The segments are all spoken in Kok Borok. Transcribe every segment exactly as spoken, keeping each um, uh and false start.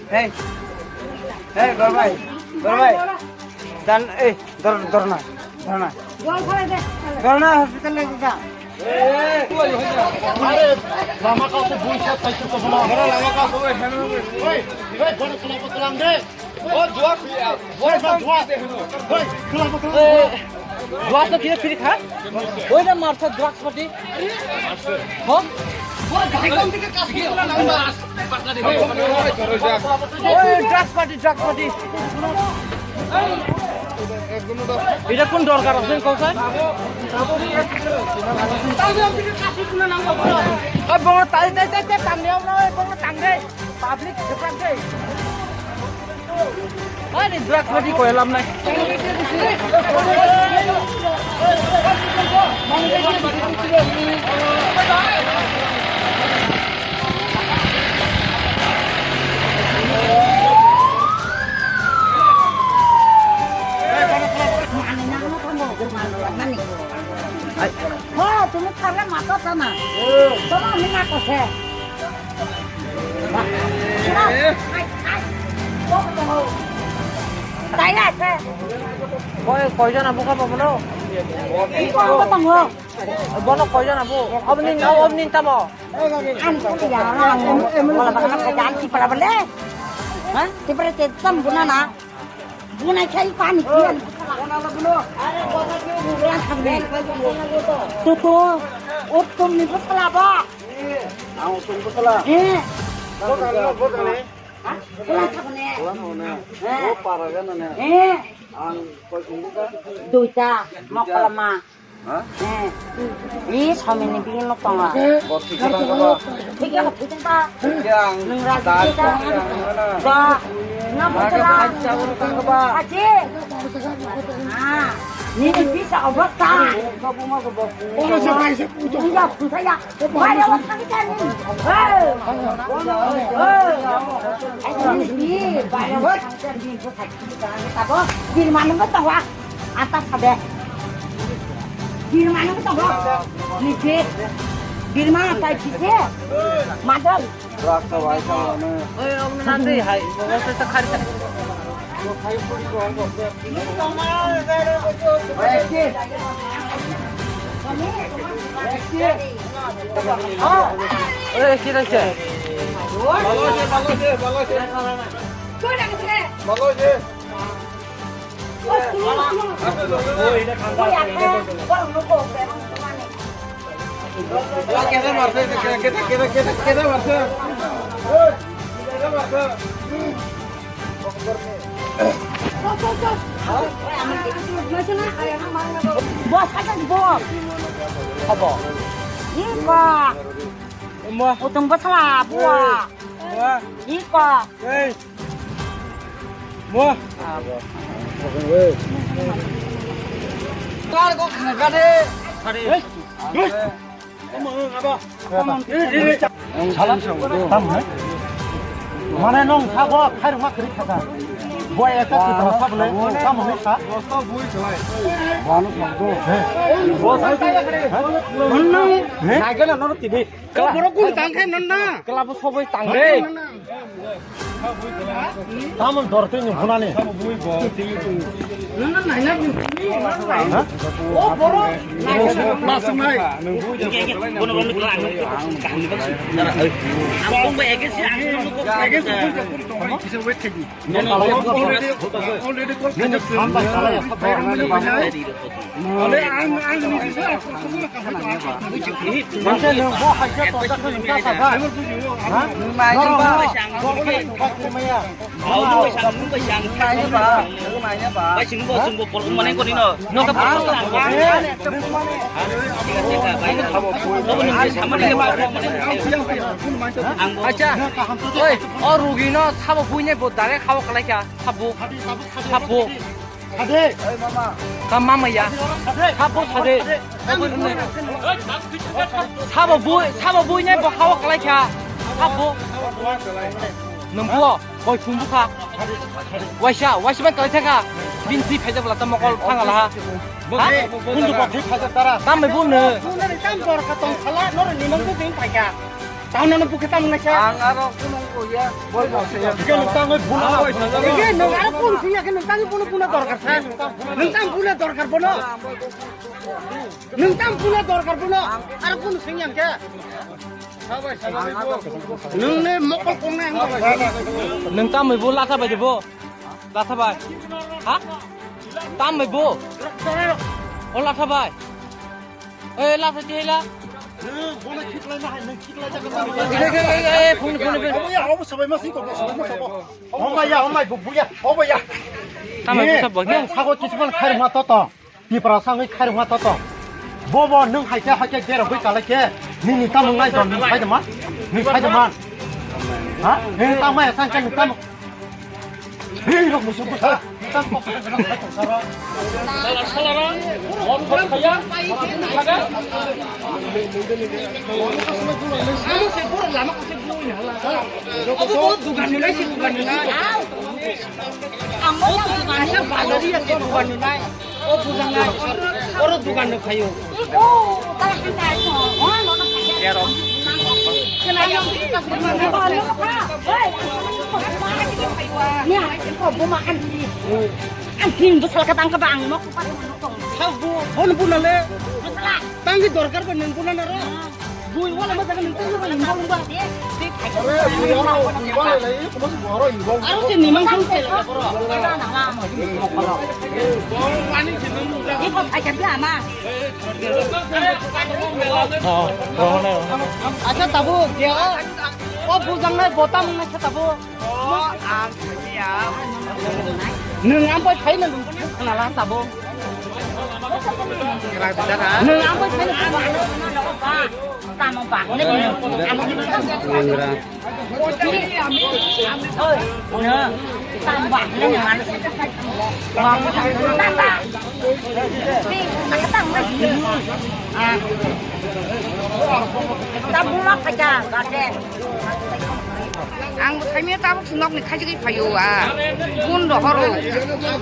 Hey, hey, Gorbai, Gorbai. Dan, eh, dor, dorna, dorna. Dorna hospital le da. Lama kau tu bui sa, sai tu kau lama kau tu, eh, hei, hei, bora kena pekelang deh. Oh, jual sih ya. Bora jual. Hei, kena pekelang. Jual tu kira kiri kha. Oi na marsa drugs party. Ho? Oi, drugs party, drugs party. Ita kun dorkar ase kok sai? Oi, bongo tai, tai, tai, tai, tang dia, oi, bongo tang deh. Public sepak deh. Ani drug party koi lam nai. Ho, tumi tharle mato sana. Toma hina kose. Koi, koijon abo kha bono? Bono koijon abo? Oboni, oboni tamo? Ang ko ya, ang wala bana ka jan ki pala bale. Ha? Tipre te tam buna na. Buna kai pani kian. Toto, o tum ni butla ba. Ang tung butla. Eh. Botani, botani. Ha? Botani. Botani. Eh. O para gana ne. Eh. Ang koi tung butla. Duita, mokla ma. Ha? Eh. Ni samini bini no tonga. Bo thik khe thang ba. Thik ya, thik ba. Thik ya, ang. Nung ra da, thik ya. Da. Na butla. Aji. Ah. Nini bisa obota. Olo se bai se puto. Iya, puto ya. Bai ya, wak kami tani. Hei. Hei. Ayo, ni, bai ya, wak kami tani. Tabo, di mana nggak tahu ah? Atas ada. Di mana nggak tahu? Ni, di mana tadi? Madal. Rasta bai sa ne. Oi, om na dei hai, bo se ta khari ta. Oi, kira kira. Balo je, balo je, balo je. Balo je. Keda marse, keda, keda, keda, keda marse. Keda marse. Bos, aja bos. Apa? Iko. Mo. Utung bos lah, buah. Buah. Iko. Hei. Mo. Kar ko khagade. Hei. Mane nong sago khairma kri khata. Boy eta kita sabule samuni sa. Bono sago. He. Bono. He? Naigana nono tibi. Kela. Borok kung tang khe nonna. Kela bo sobai tang de. Tamon dor tei ni hunani. Nonna naina. Ha? O borok. Masuk nai. Bono bono kela ang kaham ni bangsi. Ang kung ba ege si ang kung ko ege si. Kisa wait thegi. Already, already call khaijak se. Already ang, ang ni kisa. Mungkin nung bo hajar tongjak nung kasa ba. Ha? Nung mai nung ba. Nung mai nung ba. Nung mai nung ba. Bai sing bo sing bo pol mane ko ni no. No ka pol. Acha, oi, o rugi no sabo buine bo direct hawa kalai kha, sabo, sabo. Sade. Oi, mama. Ka mama ya. Sade. Sabo sade. Sade. Sabo bui, sabo buine bo hawa kalai kha. Sabo. Nungbo, boi phungbu kha. Waisa, waisa ban kalai thaka. Bin si phaja bla ta mokol thanga la ha. Ha? Bundu ba thik phaja tara. Tam mai bun ne. Bundu tam bor ka tong sala, nor ni mang tu ding phaja. Tamo nang bukhe tamo nang khe. Ang aro kunung ko ya. Bol bol se ya. Ike nung tangwi buna. Ike nung aro kun sing ya khe nung tangwi buna buna dorkar sa. Nung tang buna dorkar bono. Nung tang buna dorkar bono. Aro kun sing ya khe. Nung ne mokol kong ne ang. Nung tamo bo lasa bai bo. Lasa bai. Ha? Tamo bo. O lasa bai. Oi, la sa chila. Bono khiklai na hai, nang khiklai jaga. Phone, phone, phone. Obo ya, obo sabai ma si ko, sabai ma sabo. Obo ya, obo ya, bu ya, obo ya. Tamo sa bo ya. Sago kisman khair ma to to. Tipra sangwi khair ma to to. Bobo nung hai khe, hai khe gero bui kala khe. Nini tamo ngai don, nung khai de ma. Nung khai de ma. Ha? Nung tamo ya sang khe nung tamo. Hei, rok musuh besar. Amo se borok lama kose bui na hala. Abo borok dugan nunai se dugan nunai. Amo dugan se bazar ya se dugan nunai. O bujang nai. Oro dugan no khayo. O, ta han ta ko. O, no no khayo. Kena yang kita dugan nunai. Nya, ko buma anti. Anti bwsala ka tang ka bang nok pa. Sabo, phone buna le. Bwsala. Tangwi dorkar ba nung buna naro. Bui wala ma jaga nung tangwi ba nung ba. Aro se nimang phone se la boro. Ni ko phaikha bi ama. Acha tabuk dia. O bujang nai botam nai sa tabuk. O, ang thangya. Nwng ang bai phaina nwng khna la tabuk. Nwng ang bai phaina khna la. Tamo ba, nwng amo. Nwng tamo ba, nwng man. Ba, tamo ba. Tamo ba, kaja, ba de. Ang bo thaimia tabuk se nokni khaijagwi phaio a. Kun rohoro.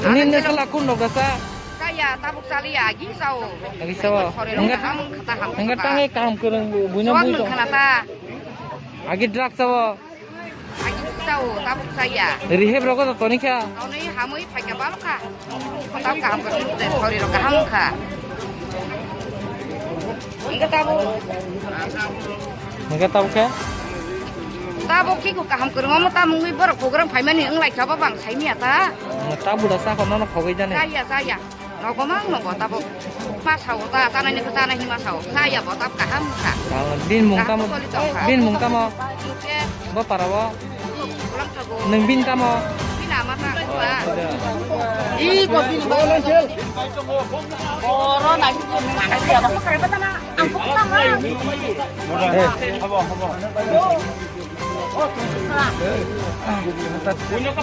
Nini sala kun rok gasa? Chaya, tabuk chaliya, agi sao. Agi sao. Khore rok kaham khata ham. Hingga tangai kaham kwrwng buino bui tong. Khana ta. Agi drug sao. Agi sao, tabuk chaya. Rehab rogo to tonikha. Tonwi hamwi phaikha balokha. Tamo kaham ka sung te, sorry, rok kaham kha. Hingke tamo. Hingke tamo khe? Tamo kiko kaham kwrwngma mo tamo wngwi borok program phaimani wng lai kha, bo bang saimya ta. Tamo da sa ko nono khogwi jani. Jaya, jaya. Nogo mang nogo tamo. Ma sao ta, ta nai ni ta nai hima sao. Jaya bo tamo kaham kha. Bin mung tamo. Kaham koli tong kha. Bin mung tamo. Bo para bo. Nung bin tamo? Bin ama ta ko ba. Ih, ko bin ba. Oro na. Ang ko ta ma. Habo, habo.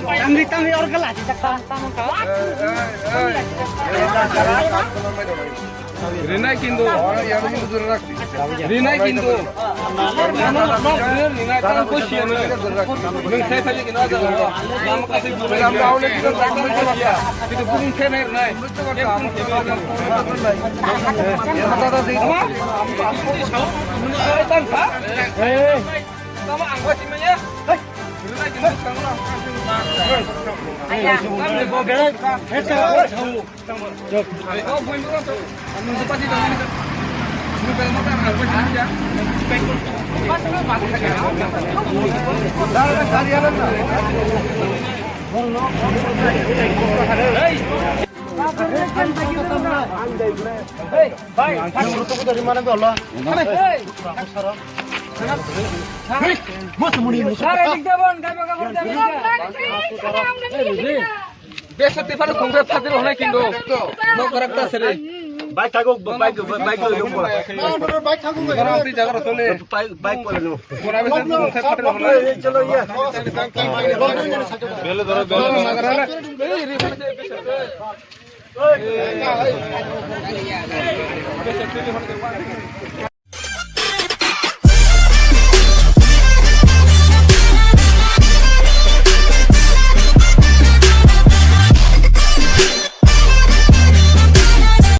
Tangri, tangri, orga lagi tak tang, tang ka. Rinai kintu. Rinai kintu. Rinai tang ko siya na. Nung sai sai kina da. Lam ka sai. Lam ka ole kina da. Itu pun kena rinai. Hey. Tama ang ko si maya. Hey. Rinai kintu tang na. Ayah. Tang de bo bela. Hey, sa. Besa te phano khungsa phati rok nai kindo. Nok rak ta sere. Bike thago, bike, bike, bike lo yong bola. Bike thago, bike. Bike, bike bola lo. Bora besa khungsa phati rok nai. Chalo ya. Belo doro, belo doro.